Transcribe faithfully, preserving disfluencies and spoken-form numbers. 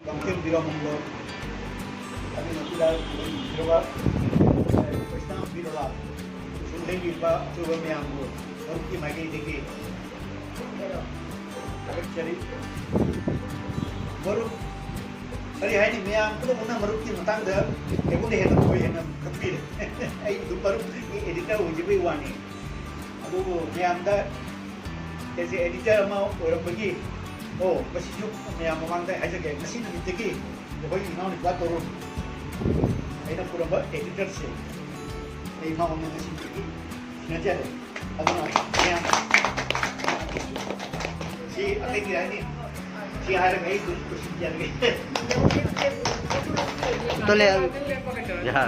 ꯄꯥꯡꯊꯦꯝ ꯕꯤꯔꯣꯃꯟꯗꯣ, ꯑꯗꯨꯒꯤ ꯃꯇꯨꯡꯗ ꯕꯤꯔꯣꯕꯥ ꯀ꯭ꯔꯤꯁꯅ ꯕꯤꯔꯣꯕꯥ, ꯁꯨꯝ ꯂꯩꯕꯤꯔꯤꯕ ꯑꯆꯧꯕ ꯃꯌꯥꯝꯕꯨ ꯃꯔꯨꯞꯀꯤ ꯃꯥꯏꯀꯩꯗꯒꯤ ꯊꯥꯒꯠꯆꯔꯤ꯫ ꯃꯔꯨꯞ, ꯀꯔꯤ ꯍꯥꯏꯅꯤ, ꯃꯌꯥꯝ ꯄꯨꯝꯅꯃꯛꯅ ꯃꯔꯨꯞꯀꯤ ꯃꯇꯥꯡꯗ ꯑꯩꯉꯣꯟꯗ ꯍꯦꯟꯅ ꯊꯣꯏ ꯍꯦꯟꯅ ꯈꯪꯕꯤꯔꯦ꯫ ꯑꯩ ꯑꯗꯨꯝ ꯃꯔꯨꯞꯀꯤ ꯑꯦꯗꯤꯇꯔ ꯑꯣꯏꯖꯕꯩ ꯋꯥꯅꯤ꯫ ꯑꯗꯨꯕꯨ ꯃꯌꯥꯝꯗ ꯑꯩꯁꯦ ꯑꯦꯗꯤꯇꯔ ꯑꯃ ꯑꯣꯏꯔꯝꯕꯒꯤ, ꯑꯣ, ꯃꯁꯤꯁꯨ ꯃꯌꯥꯝ ꯃꯃꯥꯡꯗ ꯍꯥꯏꯖꯒꯦ, ꯉꯁꯤ ꯅꯨꯃꯤꯠꯇꯒꯤ ꯑꯩꯈꯣꯏꯒꯤ ꯏꯅꯥꯎꯅꯨꯄꯥ ꯇꯣꯔꯨꯟ, ꯑꯩꯅ ꯄꯨꯔꯝꯕ ꯑꯦꯗꯤꯇꯔꯁꯦ, ꯑꯩ ꯃꯉꯣꯟꯗ ꯉꯁꯤꯗꯒꯤ ꯁꯤꯟꯅꯖꯔꯦ꯫ ꯑꯗꯨꯅ ꯃꯌꯥꯝ, ꯁꯤ ꯑꯇꯩꯒꯤ ꯍꯥꯏꯅꯤ, ꯁꯤ ꯍꯥꯏꯔꯒ ꯑꯩ ꯑꯗꯨꯝ ꯂꯣꯏꯁꯤꯟꯖꯔꯒꯦ꯫ ꯇꯣꯂꯦ꯫ ꯌꯥ꯫